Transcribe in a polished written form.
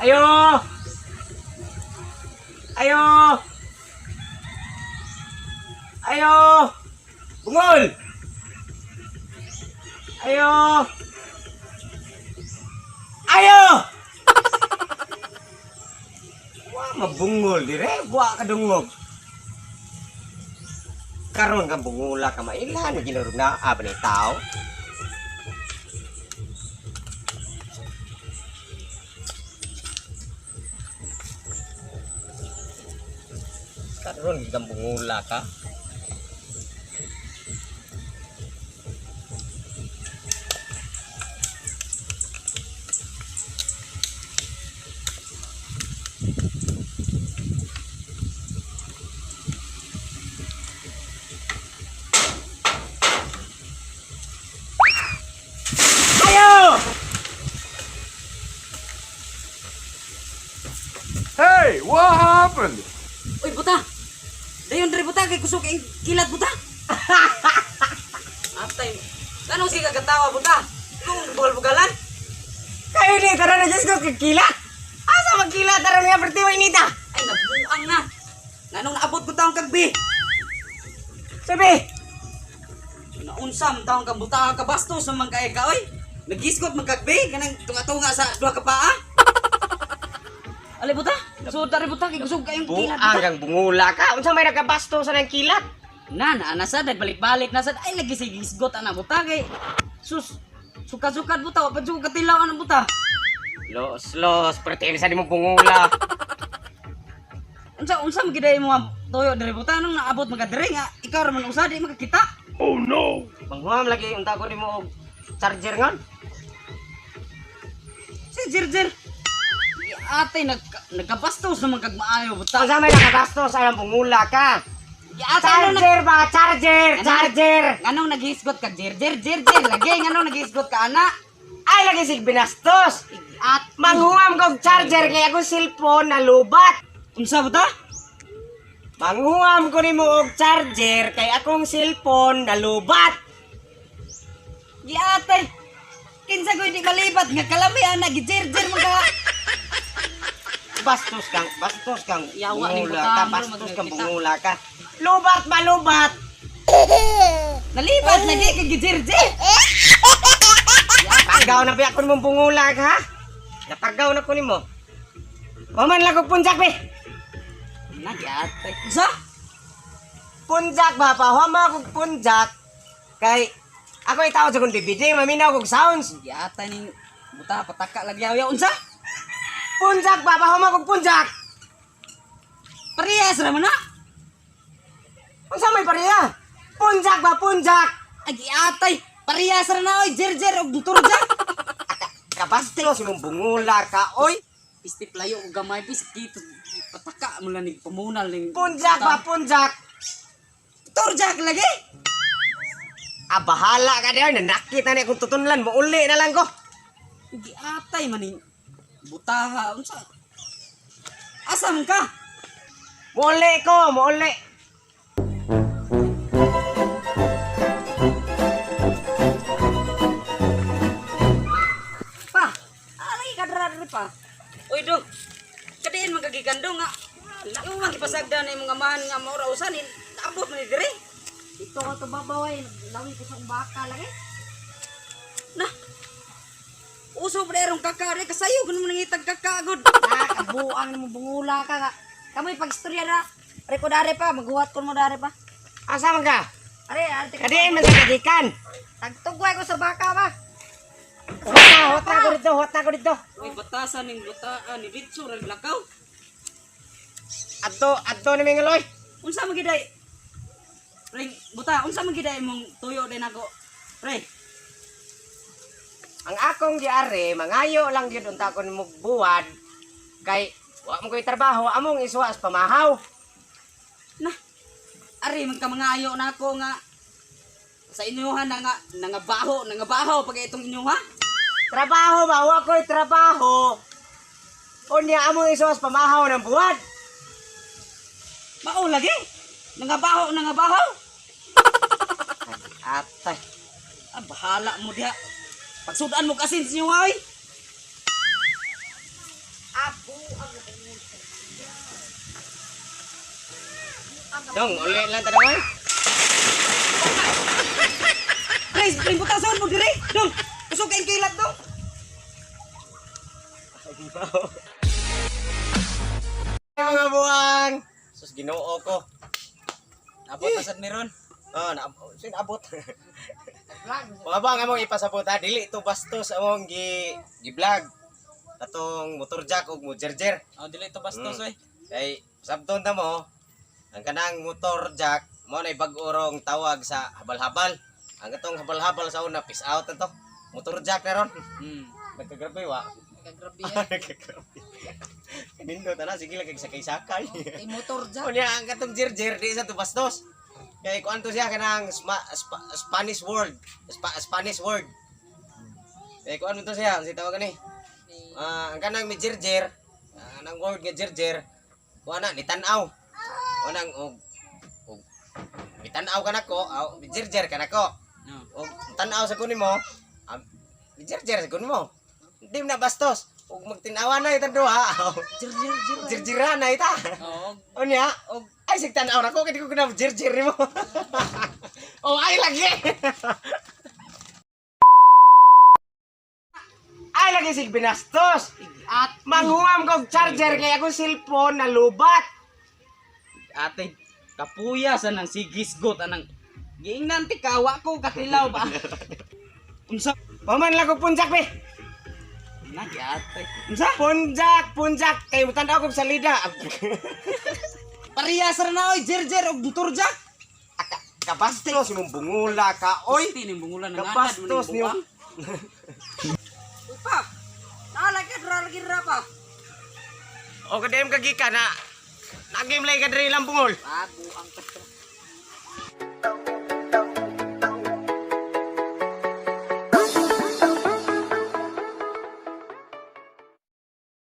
Ayo! Ayo! Ayo! Bungol! Ayo! Ayo! Wa mabungol dire, wa kadungog. Karon ka bungula ka mailhan ginurog na ba ni tao. Karon gid bungula ka. Ayo! Hey, what happened? Uy, buta! Dayon dre buta kay kusog ang kilat buta. Atay. Tanong sige kagatawa buta. Kung bugal-bugalan. Kayo ni tara na Diyos ko kilat. Asa magkilat tara nga perti wa inita. Ay nabuang na. Nganong naabot ko taong kagbi? Sabi, Naunsa man taong kabuta ka bastos man kay ka oy. Nagisgot man kagbi kanang tunga-tunga sa duha ka paa. Ali buta. So dari buta kay kusog kayong kilat buang buta. kang bungula ka. Unsa may nagabasto sa nang kilat? Na na nasa balik-balik nasa ay lagi sig gisgot ana buta kay sus suka-sukad buta wa pa jud katilaw ana buta. Los los perti sa nimo bungula. Unsa unsa man giday mo toyo diri buta nung naabot man ka diri nga ikaw ra man usa di makakita. Oh no! Manghuam lagi unta ko nimo og charger ngon. Si Jirjir. Ate nag nagkabastos naman kag maayo buta. Unsa may nagabasto sa nang bungula ka? Ate ano nag Charger ba? Charger, charger. Nganong naghisgot ka Jirjir Jirjir lagi nganong naghisgot ka ana? Ay lagi sig binastos. At Manghuam kog charger kay akong cellphone nalubat. unsa buta? Manghuam ko nimo og charger kay akong cellphone nalubat. Giate. Kinsa ko hindi malibat nga kalami ana gijirjir man ka. Bastos kang Yawa ning bungula ka, butang, bro, bastos kang magkita. bungula ka. Lubat ba lubat? Nalibat lagi kay gijirjir. Pagaw na biya ko nimong bungula ka, ha? Napagaw na ko nimo. Waman lang kog punjak be. Na giate. Unsa? Punjak ba pa? Huwag kog punjak. Kay ako itaw sa kong DVD, maminaw kog sounds. Giate ning buta pataka lagi yaw unsa? Punjak ba pa? Huwag kog punjak. Parehas ra man na. Unsa may pareha? Punjak ba punjak? Agi atay, parehas ra na oy jirjir og turja. Kabastos imong bungula ka, oy. Pistip layo og gamay pis kito pataka mo lang ning pamunal ning Punjak ba punjak? Turjak lagi. Ah, bahala ka diyan. Nanakita na akong tutunlan. Muuli na lang ko. Giatay man ning butaha unsa? Asa man ka? Muuli ko, muuli. Pa. Alay ka dra diri pa. Uy dong. Kadiin man kagikan dong nga. Yung man gipasagdan na imong amahan nga mao ra usanin, naabot man ni diri. Ito ka to babaway, lawi ko sa baka lagi. Na. Uso pa erong kaka diri kasayo kuno man nangitag kaka gud. Ah, kabuang mo bungula ka ka. Kamoy pagstorya na. Are ko dare pa, maghuwat ko mo dare pa. Asa man ka? Are, arte ka. Kadiin man sa kagikan. Tagtugway ko sa baka ba. Hota, hota ko dito, hota ko dito. Uy batasan ning butaan ni Bitso ra lakaw. Adto, adto ni Mingaloy. Unsa man giday? Pre, buta, unsa man giday imong tuyo din ako? Pre, Ang akong giari, mangayo lang gyud unta ko nimo buwad kay wa mo ko'y trabaho, among isuwas pamahaw. na. Ari man ka mangayo na ako nga sa inyuha na nga nangabaho, nangabaho pag itong inyuha. Trabaho ba? Wa ko'y trabaho. Unya among isuwas pamahaw ng buwad. Mao lagi. Nangabaho, nangabaho. Atay. Ah, bahala mo diha. Pagsudan mo kasin sa inyo nga oy. Abo ang Dong, uli lang tanong ay. Please, pre buta sud mo dire. Dong. Kusog kay kilat dong. Mga buwang. Sus, Ginoo ko. Abot na sad meron. Oh, naabot. Sin abot. Mga buwang among ipasabot ha, dili to bastos among gi gi-vlog. Atong motor jack ug mo jerjer. Oh, dili to bastos oy. Kay sabton ta mo, ang kanang motor jack mo nay bag-o rong tawag sa habal-habal. Ang katong habal-habal sa una peace out na to. Motor jack na ron. Nagkagrabe wa. Nagkagrabe yan. Nagkagrabe. Nindot na sige lang kay sakay-sakay. Kay motor dyan. Unya ang katong jerjer di sa to bastos. Kay kuan to siya kanang Spanish word. Spanish word. Kay kuan to siya, si tawag ani. Ah, ang kanang mi jerjer, anang word nga jerjer, kuan na ni tan-aw. Kuan ang og og mitan-aw ka nako, aw mi jerjer ka nako. No. Og tan-aw sa kunin mo, mi jerjer sa kunin mo. Hindi mo na bastos. Og magtinawa na itang duha. Jir jir jir. Jerjera na ita. Oh, Unya, og ay sig tan-aw nako kay di ko na jerjer nimo. Oh, ay lagi. Ay lagi sig binastos. At Manghuam kog charger kay akong cellphone na lubat. Ate, kapuya sa nang sigisgot anang giingnan ti kawa ko katilaw ba. Unsa Paman lang kog punjak be. na ate? Unsa? Punjak, punjak kay tan-aw kog salida. Parehas ra na oy jerjer og motor jack. Aka, kabastos imong bungula ka oy. Oy, ning bungulan ng anad Kabastos mo ning niyo. buwang. Uy pa. Naalay ka dra lagi ra pa. O kadem ka gikan na. Nagim lay ka diri lang bungol. Abo ang kato.